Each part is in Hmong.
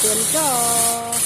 Txiav nroj,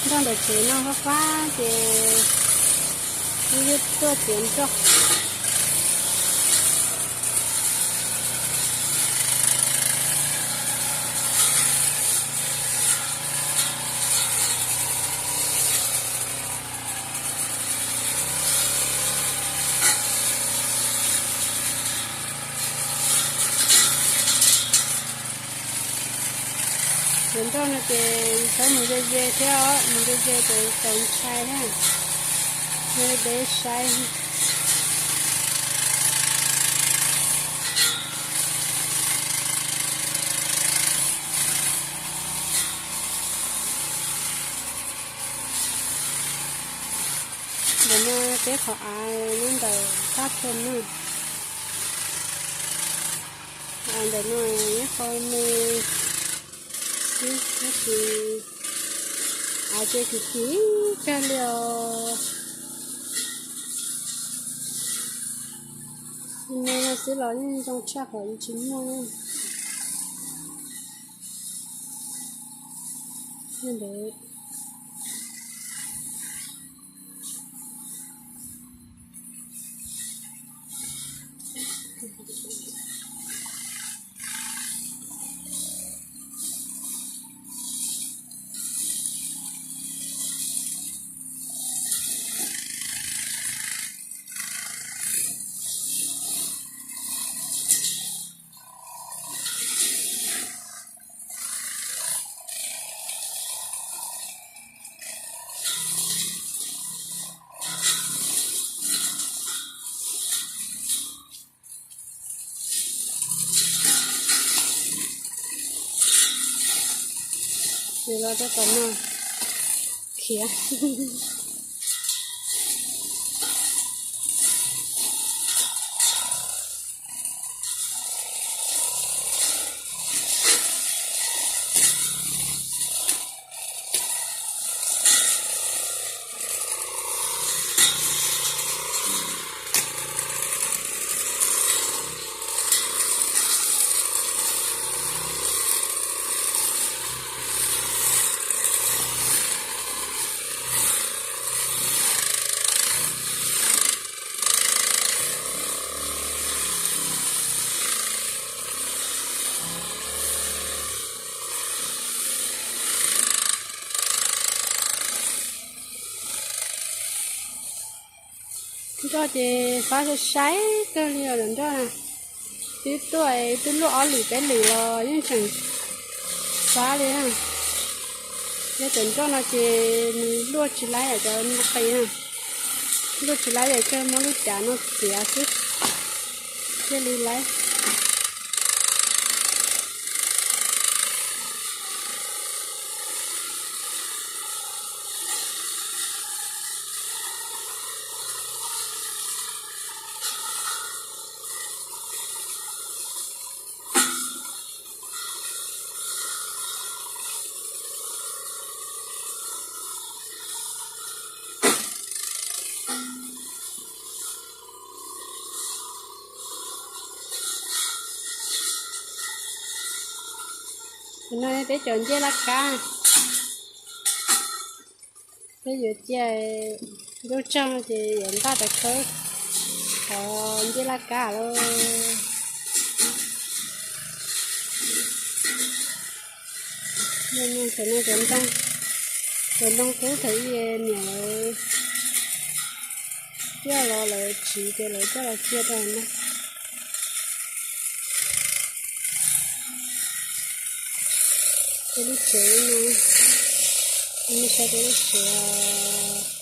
nroj ntawm tsev no fab fab ces wb yuav tuaj txiav nroj. Cov nroj no ces txhob mus ze ze thiab os, mus ze ze ces txaus ntshai thiab. Nyob li peb saib. Ntawm no peb qhov av nyob ntawm thaj thom no. Av ntawm no ib qho me xwb tab sis av ces kim kim kawg li os. Me no xwb los yeej zoo tshaj qhov tsis muaj na. Ntawd Los rau tom no khiav. Nroj ces fab sai sai kawg li os lawm nroj na. Twb tuaj twb luaj ob lwm peb lwm los yeej tseem fab li na. Yog cov nroj no ces nws luaj tsis laib cov no qis na. Luaj tsis laib ces kawg muab lub cav no txiav xwb thiaj li laib. Qhov no peb cov ncej laj kab, peb yuav cia ntuj tsaug ces yuav npaj tau khawb qhov ncej laj kab lauj. Cov no cov ntoo, cov ntoo qub thaum ub niam lawv coj los lawv tsiv ces lawv coj los cia rau no. Peb lub tsev no, nej saib peb lub tsev.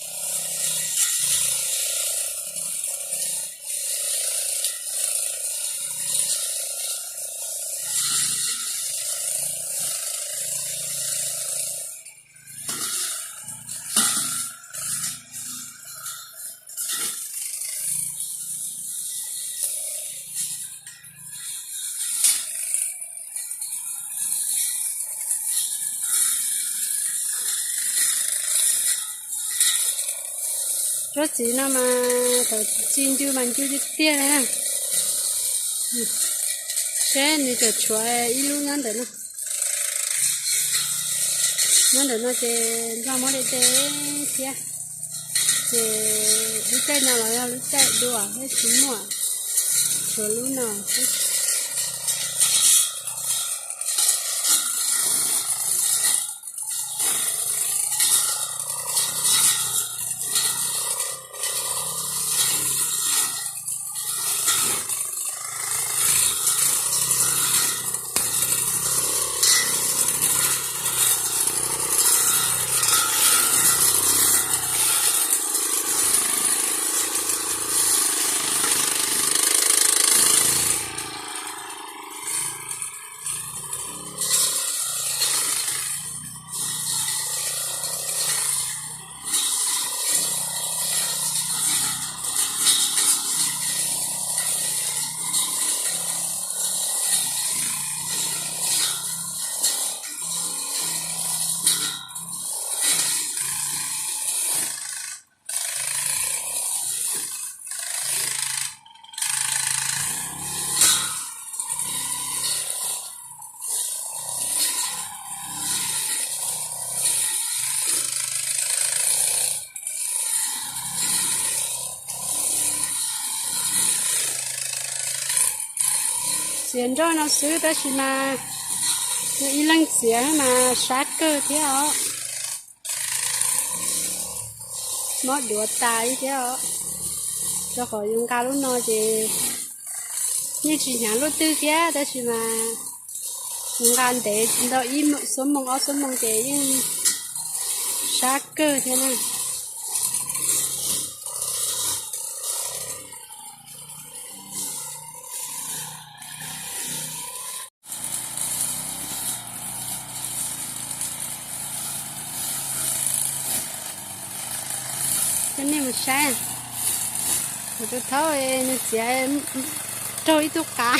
Tsob txiv no mas thaum txi ncw mas ncw tiag tiag li na. Seb nws tseem tshuav ib lub nyob ntawm no. Nyob ntawm no ces nroj muab deb deb thiab, ces lub caij no los yog lub caij dua thiab tsis muaj, tshuav lub no xwb. Txiav nroj no xwb tab sis mas yog ib leeg txiav mas sab kawg thiab os. Mob duav tas li thiab os. Rau qhov yus nqa lub no ces yeej tsis hnyav luaj twg thiab tab sis mas yus nqa ntev ntau ib xuab moos ob xuab moos ces yeej sab kawg thiab na. Coj nej mus saib, kuv tus thaub nws txiav raug ib tug qav,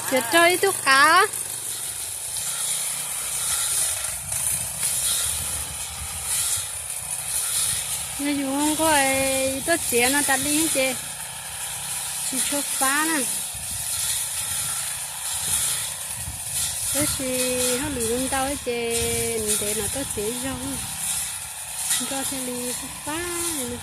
txiav raug ib tug qav. Yog yus nquag tuaj txiav no tas li ces tsis tshua fab na. Tab sis hauj lwm ntau ces ntev mam tuaj txiav ib zaug, nroj thiaj li fab fab li no.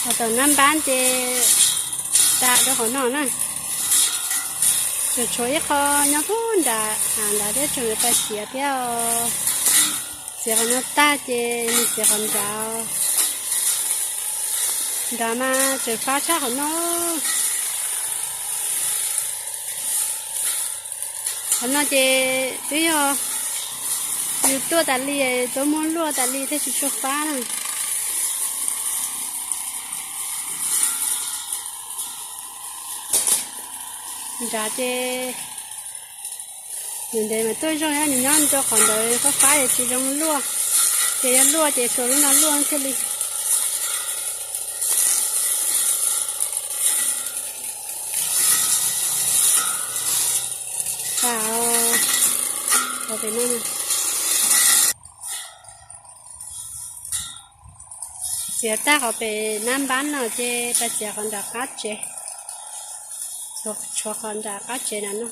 Ho tom nab npab ces tas rau qhov no na. Tseem tshuav ib qho nyob pub nram hav nrad thiab, tseem yuav pais txiav thiab os. Txiav qhov no tag ces mus txiav qhov nrad. Nrad mas tseem fab tshaj qhov no. Qhov no ces twb yog yus tuaj tas li, tuaj muab luaj tas li thiaj tsis tshua fab na. Nrad ces ntev ntev mas tuaj zoo, yog nws nyob rau qhov ntawd fab fab es tsis zoo luaj, ces yog luaj ces suav lub no luaj thiaj li. Qhov pem no, txiav tag qhov pem nab npab no ces pais txiav qhov nram qab tsev, tshuav qhov nram qab tsev na no.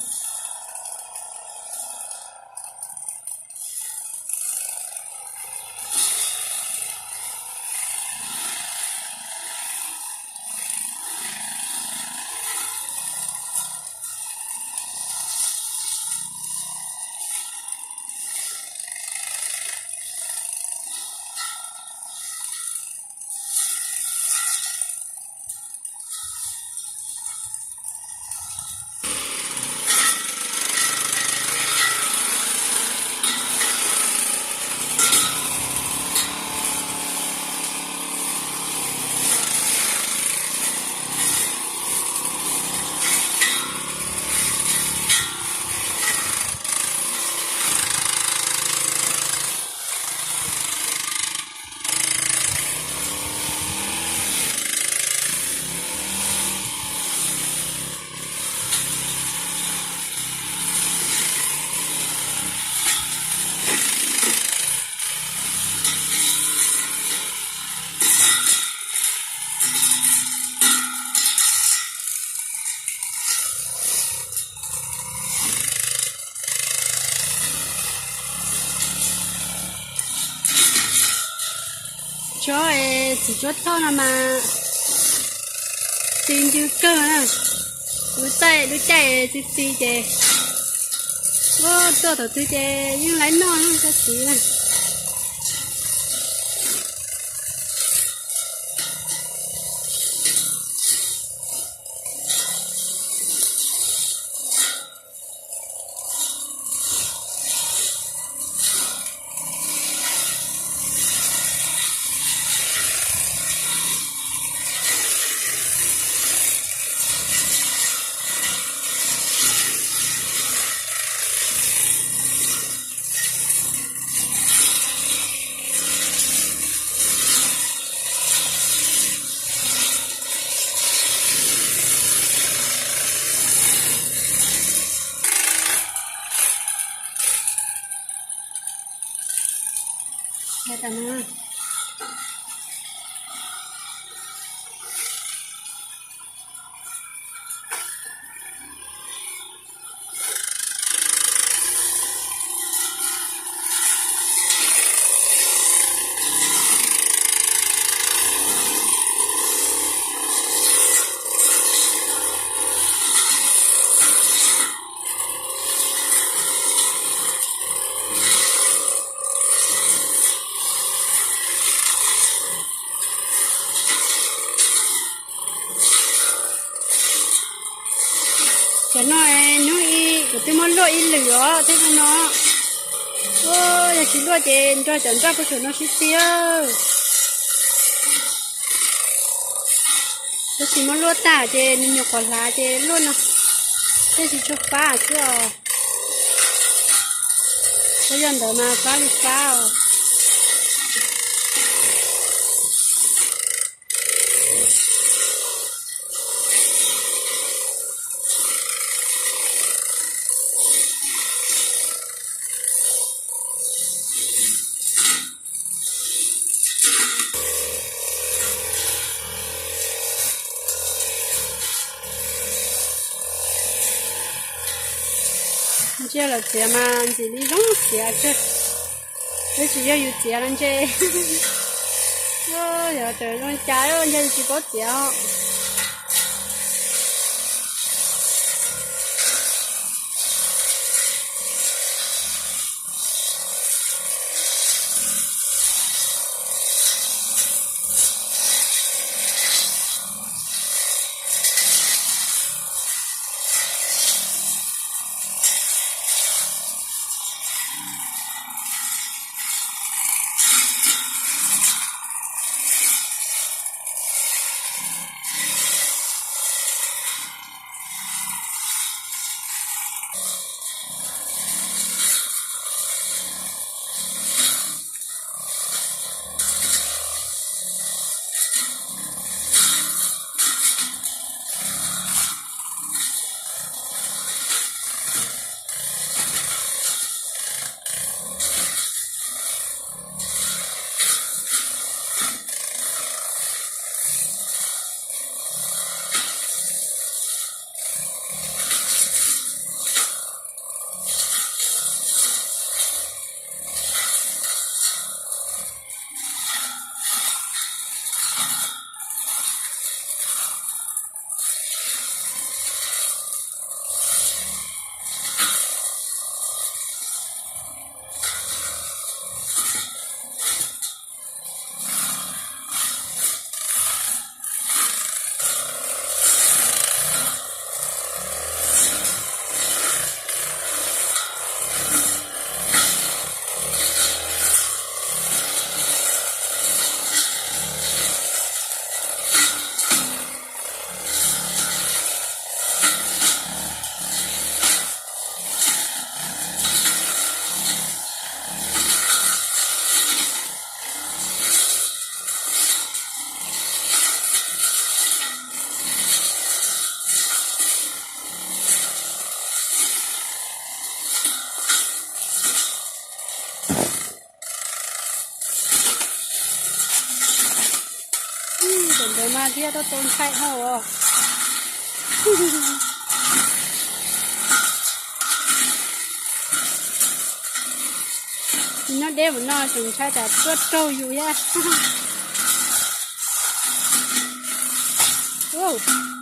Tsob es txiv tsuab thoj no mas txi ncw kawg na. Lub caij, lub caij txi txi ces, ua tuaj thaum twg ces yeej laib noj cov txiv na. Cov no hnub ib kuv twb muab luaj ib lwm os thiab no. Yog tsis luaj ces nrog cov nroj puag saum no sib txig. Tab sis muab luaj tag ces nws nyuam qhuav hlav ces luaj no thiaj tsis tshua fab xwb os. Yog ntawd mas fab li fab os. Ntsia lawv txiav mas ntxim li zoo txiav kawg. Tab sis yog yus txiav no ntshe, yog tseem zoo cas ntshe yus tsis paub txiav os. Tam ntawd mas thiaj tau tau ntshai dhau os. Nyob deb mus no tseem ntshai tsam tuaj raug yus thiab. Woo.